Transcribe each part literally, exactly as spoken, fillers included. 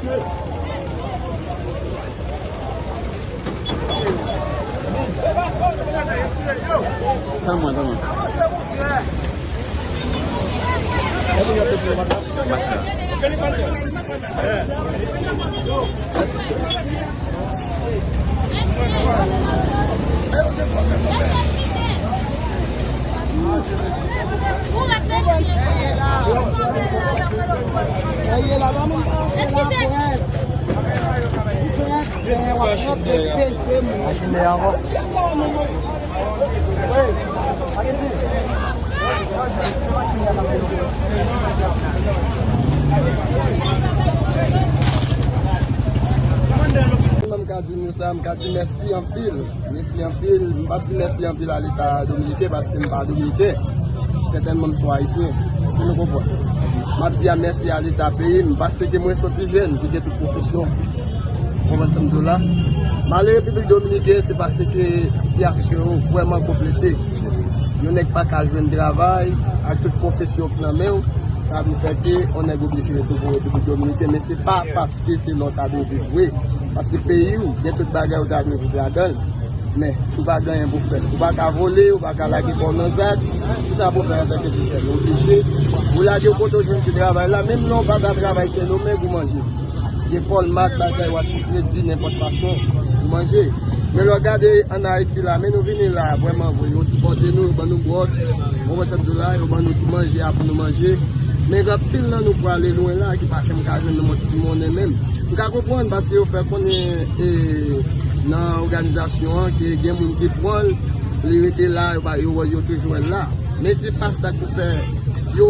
Tann mwen, tann mwen. Mwen, m ka di nou sa, m ka di mèsi anpil. Mèsi anpil. M p ap di mèsi anpil a Leta dominiken paske m pa dominiken. Sètènman, m se yon Ayisyen. Èske nou konprann? M ap di a mèsi a Leta peyi m paske mwen soti jèn ki gen tout pwofesyon. Ou konprann sa m di w la? M ale Repiblik Dominiken, se paske sitiyasyon yo vrèman konplike. Yon nèg pa ka jwenn travay ak tout pwofesyon k nan men w, sa vin fè ke yon nèg oblije retounen Repiblik Dominiken, men se pa paske se la w ta dwe viv vre. Paske peyi w, gen tout bagay ou ta dwe viv ladan l. Men, si w pa gen anyen pou fè, ou pa ka vole, ou pa ka lage kò w nan zak, kisa pou w fè antanke ti jèn? Ou oblije, ou lage w kote w jwenn ti travay la, menm lè w pa ka travay Sendomeng, ou manje. Gen Colmart, bagay, w achte kredi, nenpòt fason, ou manje. Men lè w gade ann Ayiti la, men nou vini la, vrèman vre, yo sipòte nou, yo ban nou bwòs, ou konprann sa m di w la, yo ban nou ti manje a pou nou manje. Men gen anpil nan nou prale lwen la, ki pa janm ka jwenn nan yon ti monnen menm. M ka konprann paske yo fè konnen, e, nan òganizasyon an ke gen moun ki pran l, li rete la, yo pa, yo, yo toujou wè l la. Men se pa sa k pou fè yo,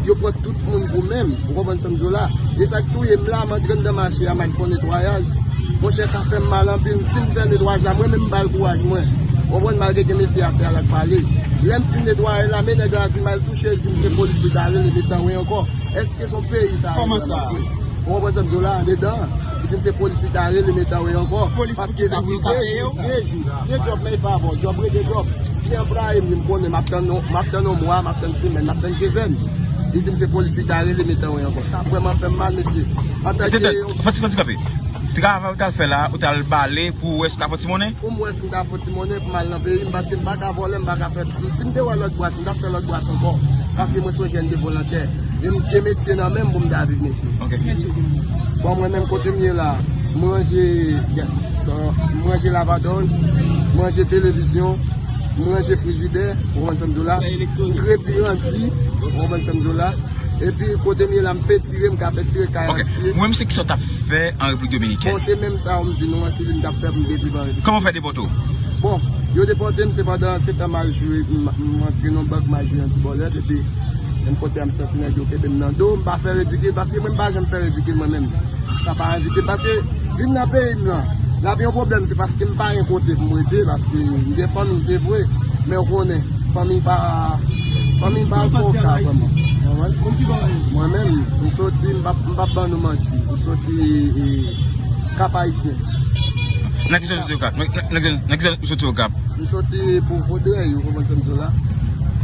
yo pran tout moun pou menm. Ou konprann sa m di w la? E sa k touye m la, m antre anndan mache a, m al fè yon netwayaj. Monchè, sa fè m mal anpil. M fin fè netwayaj la, mwen menm m ba l kouraj mwen. Ou konprann, malgre gen mesye atè a l ap pale. Lè m fin netwaye la, men nèg la di m al touche, li di m se polis li t ale, li met anwe ankò. Èske se yon peyi sa? Kòman sa? Ou konprann sa m di w la? Andedan, li di m se polis li t ale, li met anwe ankò. Polis ki sa, pou yo ka peye w? De jou. De djòb, men e pa bon. Djòb rete djòb. Se anplwaye m, m konnen m ap tann yon, m ap tann yon mwa, m ap tann semèn, m ap tann kenzèn. Li di m se polis li t ale, li met anwe ankò. Sa vrèman fè m mal, mesye. Antanke yon... Fò ti, fò ti kanpe. Travay ou t al fè la, ou t al bale pou wè si w ka fè yon ti monnen? Pou m wè si m ka fè yon ti monnen pou m al nan peyi m, paske m pa ka vòlè, m pa ka fè, si m te wè lòt bwas, m t ap fè lòt bwas ankò, paske mwen se yon jèn de volontè, e m gen metye nan men m pou m ta viv, mesye. Ok. Bon, mwen menm kote m ye la, m ranje, m ranje lavadòl, m ranje televizyon, m ranje frijidè, ou konprann sa m di w la? M kredi randi, ou konprann sa m di w la? Epi kote m ye la, m petire, m ka petire kay antye. Ok. Mwen menm, se kisa w t ap fè an Repiblik Dominikèn? Bon, se menm sa w m di nou an, se li m t ap fè pou m te viv an Repiblik. Kòman w fè depòte w? Bon, yo depòte m, se pandan se tan m al jwe, m, m antre nan bank, m al jwe yon ti bòlèt, epi menm kote a, m santi nèg yo kenbe m nan do, m pa fè ridikil, paske mwen m pa janm fè ridikil mwen menm. Sa pa envite m, paske vin nan peyi m nan, l ap yon pwoblèm, se paske m pa gen kote pou m rete, paske m gen fanmi, se vre, men w konnen, fanmi pa, fanmi pa avoka vrèman. Mwen menm, m soti, m p ap, m p ap ban nou manti, m soti, e, Kap Ayisyen. Nan ki zòn ou soti Okap? Nan, nan, nan ki zòn ou soti Okap? M soti pou Vodrèy, ou konprann sa m di w la?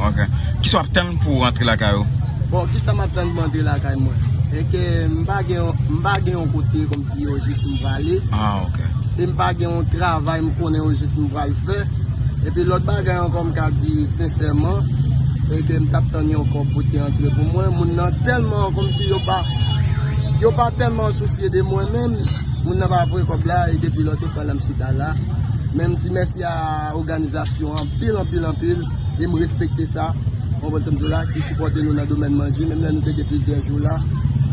Ok. Kisa w ap tann pou w rantre lakay ou? Bon, kisa m ap tann pou m rantre lakay mwen? Enke m pa gen, m pa gen yon kote kòmsi yo jis m prale. Ah, ok. E m pa gen yon travay m konnen yo jis m pral fè. Epi lòt bagay ankò m ka di sensèman, enke m t ap tann yon kòb pou te antre pou mwen. Moun nan tèlman kòmsi yo pa, yo pa tèlman sousye de mwen menm. Moun nan pa voye kòb la, e depi lòt fwa la m chita la. Men m di mèsi a òganizasyon an anpil, anpil, anpil, e m respekte sa. Ou konprann sa m di w la, ki sipòte nou nan domèn manje, menm lè nou te gen plizyè jou la,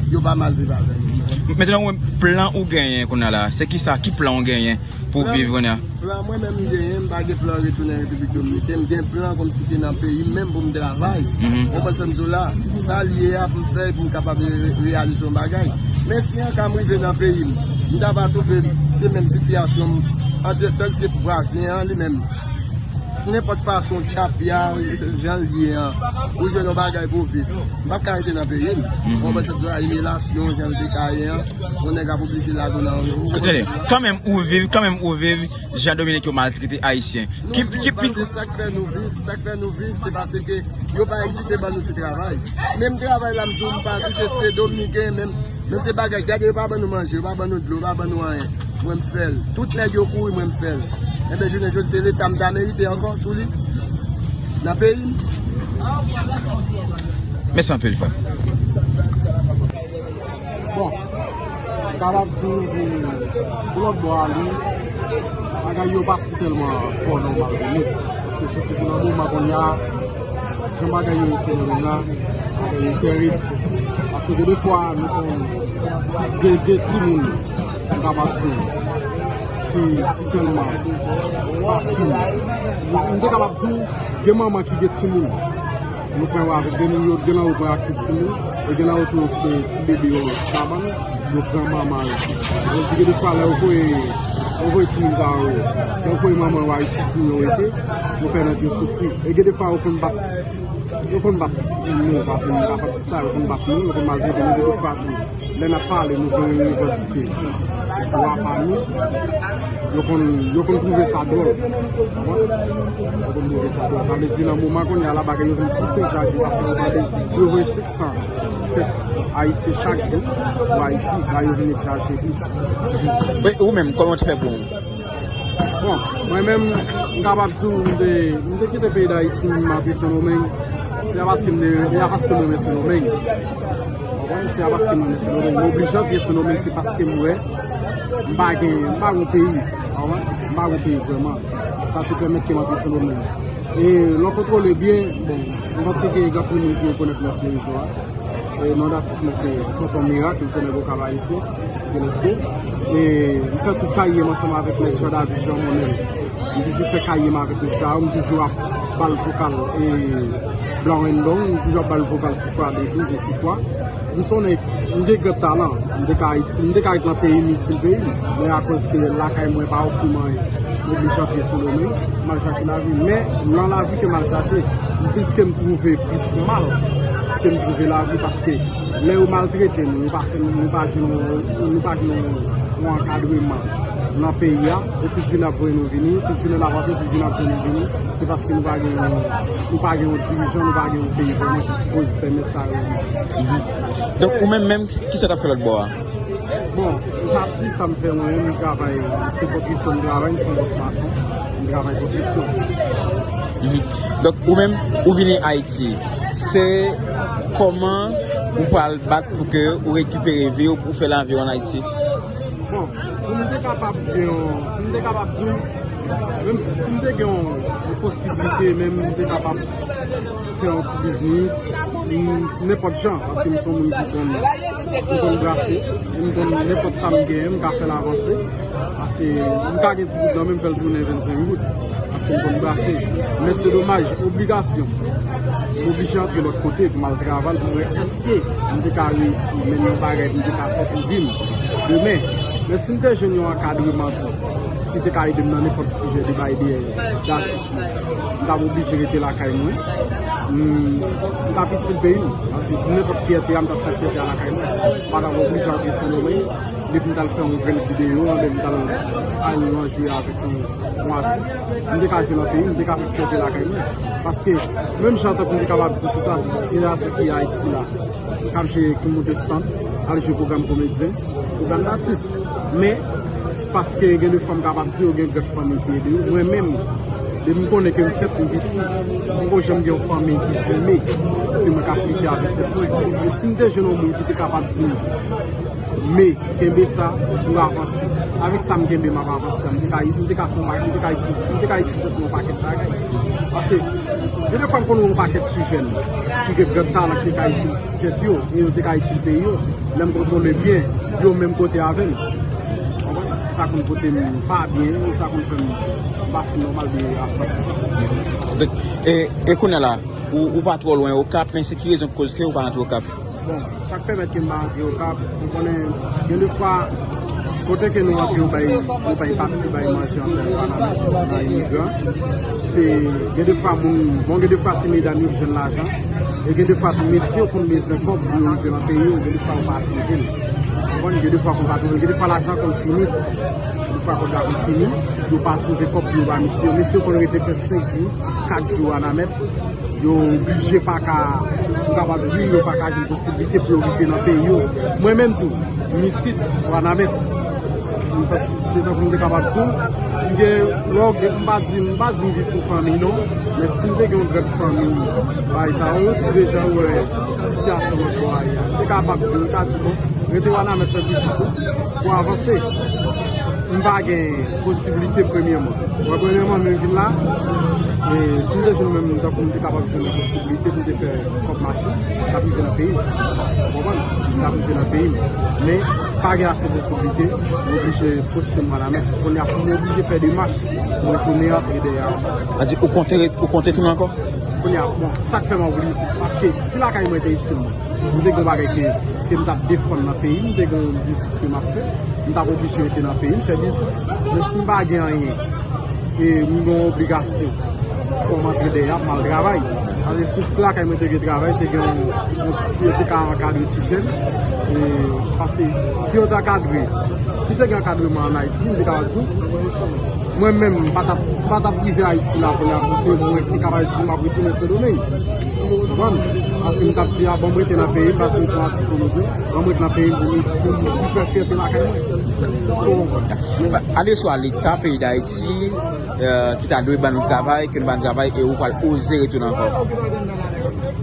yo pa mal viv avè nou. Mentnan, ou menm, plan ou genyen kounye a la, se kisa, ki plan ou genyen pou w viv kounye a? Plan mwen menm m genyen, m pa gen plan retounen Repiblik Dominikèn, m gen plan kòmsi te nan peyi m menm pou m travay. Ou konprann sa m di w la? Sa l ye a pou m fè, pou m kapab re-, reyalize yon bagay. Men si an ka m rive nan peyi m, m ta va twouve m se menm sitiyasyon m, an, tandiske vwazen an li menm, nenpòt fason, tchapya, jan l ye an, ou jwenn yon bagay pou w viv. M p ap ka rete nan peyi m. Ou konprann sa m di w la, imilyasyon, jan l te ka ye an, yon nèg ap oblije lage w nan, ou konprann? Kanmenm ou viv, kanmenm ou viv, jan Dominik yo maltrete Ayisyen. Ki, ki pi... Paske sa k fè nou viv, sa k fè nou viv, se paske yo pa ezite ban nou ti travay. Menm travay la, m di w, m pa touche, se dominiken, menm Menm se bagay, gade, yo pa ban nou manje, yo pa ban nou dlo, yo pa ban nou anyen. Mwen m fè l. Tout nèg yo kouri, mwen m fè l. Enben, jounen jodi, se Leta m ta merite ankò sou li? Nan peyi m? Mèsi anpil, frè m. Bon, m kapab di w pou, pou lòt bò a, li, bagay yo pa si tèlman twò nòmal pou nou. Paske soti pou nan moman kounye a, jan bagay yo ye Sendomeng la, bagay yo tèrib. Paske gen de fwa, nou konn gen, gen timoun, m kapab di w, ki si tèlman pa fin. M te kapab di w, gen manman ki gen timoun. Yo pran yo avèk, gen yo, gen nan yo pran ak tout timoun, e gen nan yo tou yo kite ti bebe yo sou kabann, yo pran manman yo. Yo di gen de fwa lè yo voye, yo voye timoun sa yo, lè yo voye manman yo Ayiti, timoun yo rete, yo pèmèt yo soufri. E gen de fwa yo konn bat, yo konn bat nou, paske nou kapab di sa, yo konn bat nou, yo konn maltrete nou, gen de fwa tou. Lè n ap pale, nou vle revandike dwa pa nou, yo konn, yo konn twouve sa dwòl. Konprann? Yo konn twouve sa dwòl. Sa vle di, nan moman kounye a la, bagay yo vin plis engrav, paske yo mande pou yo voye senk san tèt ayisyen chak jou pou Ayiti, la yo vin egzajere plis. Wi, ou menm, kòman w te fè pou ou? Bon, mwen menm, m kapab di w, m te, m te kite peyi Dayiti, m ap Sendomeng. Se pa paske m te, se pa paske m renmen Sendomeng. Konprann? Se pa paske m renmen Sendomeng. M oblije antre Sendomeng, se paske m wè m pa gen, m pa gen peyi. Konprann? M pa gen peyi vrèman. Sa te pèmèt ke m antre Sendomeng. E lè w kontwole byen, bon, m panse ke gen anpil moun ki rekonèt mwen sou rezo a. E non d atis mwen se Tonton Mirak, m se nèg Okap ayisyen, Site Lèsko. E m fè tout karyè m ansanm avèk nèg Jean David, Jean Monel. M toujou fè karyè m avèk nèg sa yo, m toujou ap ba l vokal e Blanc and Long, m toujou ap ba l vokal sifwa de tou, je sifwa. M se yon nèg, m gen gran talan, m te ka iti, m te ka ret nan peyi m, itil peyi m. Men akoz ke lakay mwen pa ofri m anyen, m oblije antre Sendomeng, m al chache lavi. Men nan lavi ke m al chache, plis ke m twouve plis mal ke m twouve lavi, paske lè yo maltrete nou, nou pa fè, nou pa jwenn, nou pa jwenn yon ankadreman nan peyi a, e tout jounen ap voye nou vini, tout jounen n ap antre, tout jounen ap voye nou vini, se paske nou pa gen yon, nou pa gen yon dirijan, nou pa gen yon peyi vrèman ki poze pèmèt sa yo rive. Donk, ou menm, menm, kisa w t ap fè lòt bò a? Bon, m pati, sa m fè mwen menm, m travay, se konstriksyon m travay, m se yon bòs mason, m travay konstriksyon. Donk, ou menm, ou vini Ayiti, se kòman ou pral bat pou ke ou rekipere vi w, pou fè lavi w ann Ayiti? Bon, pou m te kapab gen yon, pou m te kapab di w, menm si m te gen yon, yon posiblite, menm m te kapab fè yon ti biznis, m, nenpòt jan, paske m se yon moun ki konn, ki konn brase, e m konn nenpòt sa m genyen, m ka fè l avanse, paske m ka gen ti goud nan men m, fè l tounen vennsenk goud, paske m konn brase. Men se domaj, obligasyon, m oblije antre lòt kote pou m al travay, pou m wè èske m te ka reyisi, menm yon bagay pou m te ka fè pou vi m demen. Men si m te jwenn yon ankadreman tou, ki te ka ede m nan nenpòt sijè de bay de, de atis mwen, m t ap oblije rete lakay mwen. M, m t ap itil peyi m. Paske pou nenpòt fyète a, m t ap fè fyète a lakay mwen. M pa t ap oblije antre Sendomeng. Depi m t al fè yon grenn videyo, oubyen m t al, al nan jwe avèk yon, yon atis, m te ka jwe nan peyi m, m te ka fè fyète lakay mwen. Paske, menm jan tankou m te kapab di tout atis, gen atis ki Ayiti la, k ap jwe, ki monte stand, al jwe pwogram komedyen, pwogram datis. Men, s-, paske gen de fwa m kapab di yo gen grann fanmi ki ede yo. Mwen menm, depi m konnen ke m fèt, m piti, m poko janm gen yon fanmi ki di m, se mwen k ap lite avèk tèt mwen. Men si m te jwenn yon moun ki te kapab di m, men, kenbe sa pou avanse. Avèk sa m kenbe, m ap avanse. M te ka, m te ka fè yon pa-, m te ka itil, m te ka itil tèt mwen yon pakèt bagay. Paske, gen de fwa m konn wè yon pakèt ti jèn ki gen grann talan, ki te ka itil tèt yo, e yo te ka itil peyi yo. Lè m kontwole byen, yo menm kote avè m. Konprann? Sa konn pote m pa byen, sa konn fè m pa fin nòmal byen a san pou san. Donk, e, e kounye a la, ou, ou pa twò lwen Okap, men se ki rezon k koz ke ou pa antre Okap? Bon, sa k pèmèt ke m pa antre Okap, ou konnen, gen de fwa, kote ke nou antre, yo bay, yo bay pati, bay manje an tèl Panamèt, nan imigran. Se, gen de fwa moun, bon, gen de fwa se medam yo ki jwenn lajan, e gen de fwa tou mesye yo konn bezwen kòb pou yo rive nan peyi yo, gen de fwa yo pa twouve l. Ou konprann? Gen de fwa konn pa twouve l, gen de fwa lajan konn fini tou. Gen de fwa kòb la konn fini, yo pa twouve kòb pou yo ba mesye yo. Mesye yo konn rete fè senk jou, kat jou Wanament. Yo oblije pa ka, m kapab di, yo pa ka jwenn posiblite pou yo rive nan peyi yo. Mwen menm tou, m isit, Wanament. M pa, se tankou m te kapab di w, m gen, lè w gen, m pa di, m pa di m viv sou fanmi non, men si m te gen yon grann fanmi, bagay sa yo, ou deja wè sitiyasyon lòt bò a ye a. M te kapab di, m ka di, bon, rete Wanament fè biznis ou, pou avanse. M pa gen posiblite premyèman. Mwen premyèman, menm vin la, e si m te jwenn menm tankou m te kapab jwenn posiblite pou m te fè kòb mache, m t ap rive nan peyi m. Ou konprann? M t ap rive nan peyi m. Men, pa gen ase posiblite, m oblije poste m Wanament. Kounye a, pou m oblije fè demach, pou m retounen antre dèyè ankò. Sa di, ou konte, ou konte tounen ankò? Kounye a, bon, sa k fè m anvi, paske si lakay mwen te itil mwen, m te gen yon bagay ke, ke m t ap defann nan peyi m, m te gen yon biznis ke m ap fè, m t ap oblije rete nan peyi m, fè biznis. Men si m pa gen anyen, e m gen yon obligasyon, fò m antre dèyè, m al travay. Paske si tout lakay mwen te gen travay, te gen yon, yon ti, yo te ka ankadre ti jèn. E, paske si yo te ankadre, si te gen ankadreman ann Ayiti, m te kapab di w, mwen menm, m pa t ap, m pa t ap rive Ayiti la kounye a, pou se mwen ki te kapab di m ap retounen Sendomeng. Ou konprann? Paske m t ap di, a, bon, m rete nan peyi m, paske m se yon atis komedyen, bon, m rete nan peyi m pou m, pou m, pou m fè fyète lakay mwen. Èske w konprann? Adreswa Leta peyi Dayiti, eh, ki ta dwe ban nou travay, ke nou pa travay, e ou pral oze retounen ankò?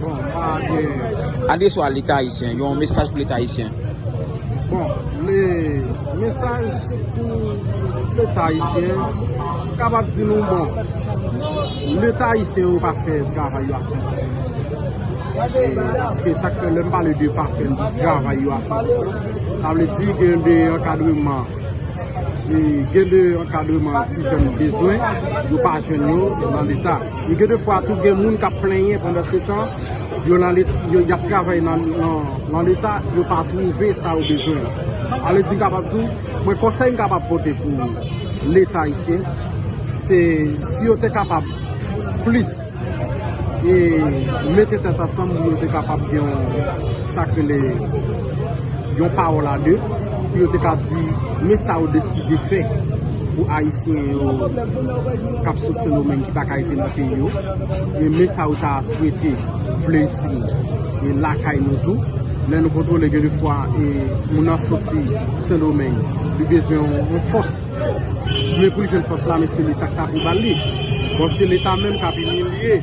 Bon, pa gen. Adreswa Leta ayisyen, yon mesaj pou Leta ayisyen. Bon, le mesaj pou Leta ayisyen, kapab di nou, bon, Leta ayisyen yo pa fè travay yo a san pou san. E, paske sa k fè lè m pale de pa fè travay yo a san pou san, sa vle di gen de ankadreman, e, gen de ankadreman ti jèn bezwen, yo pa jwenn yo nan Leta. E gen de fwa tou gen moun k ap plenyen pandan se tan, yo nan Let-, yo, y ap travay nan, nan, nan Leta, yo pa twouve sa yo bezwen an. Alè di m kapab di w, mwen konsèy m kapab pote pou Leta ayisyen, se si yo te kapab plis e mete tèt ansanm pou yo te kapab gen yon, sa k rele yon pawòl a de, pou yo te ka di, men sa yo deside fè pou Ayisyen yo k ap sot Sendomeng ki pa ka rive nan peyi yo, e men sa yo ta swete, vle itil, e lakay nou tou. Lè nou kontwole gen de fwa, e moun nan soti Sendomeng, li bezwen yon, yon fòs. Men pou l jwenn fòs la, men se Leta k ta pou ba l li. Bon, se Leta menm k ap imilye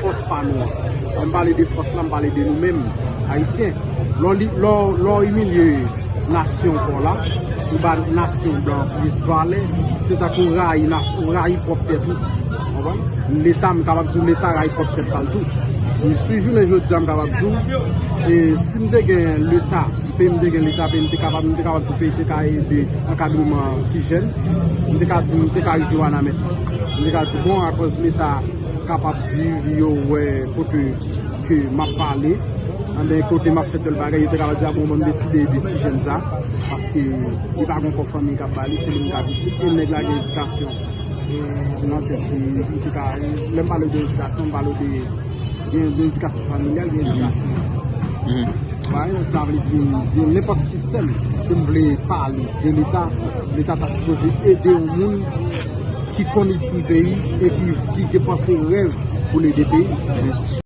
fòs pa nou an. Lè m pale de fòs la, m pale de nou menm, Ayisyen. Lè w li, lè w, lè w imilye nasyon pa w la, ou ba nasyon blan plis valè, se tankou w rayi nas-, ou rayi pwòp tèt ou. Konprann? Leta, m kapab di w, Leta rayi pwòp tèt pa l tou. Men si jounen jodi a, m kapab di w, e si m te gen Leta, peyi m te gen Leta, peyi m te kapab, m te kapab di peyi te ka ede ankadreman ti jèn, m te ka di, m te ka rive Wanament. M te ka di, bon, akòz Leta kapab viv, yo wè kote ke m ap pale, anben kote m ap fè tèl bagay, yo te kapab di, a bon, bon, m deside ede ti jèn sa, paske li pa gen kò fanmi k ap ba li, se li m ka pitit, e nèg la gen edikasyon, e, nan tèt li, li te ka, lè m pale de edikasyon, m pale de, gen, gen edikasyon familyal, gen edikasyon. Ba, sa vle di, gen nenpòt sistèm ke m vle pale de Leta, Leta ta sipoze ede yon moun ki konn itil peyi e ki, ki gen panse rèv pou l ede peyi.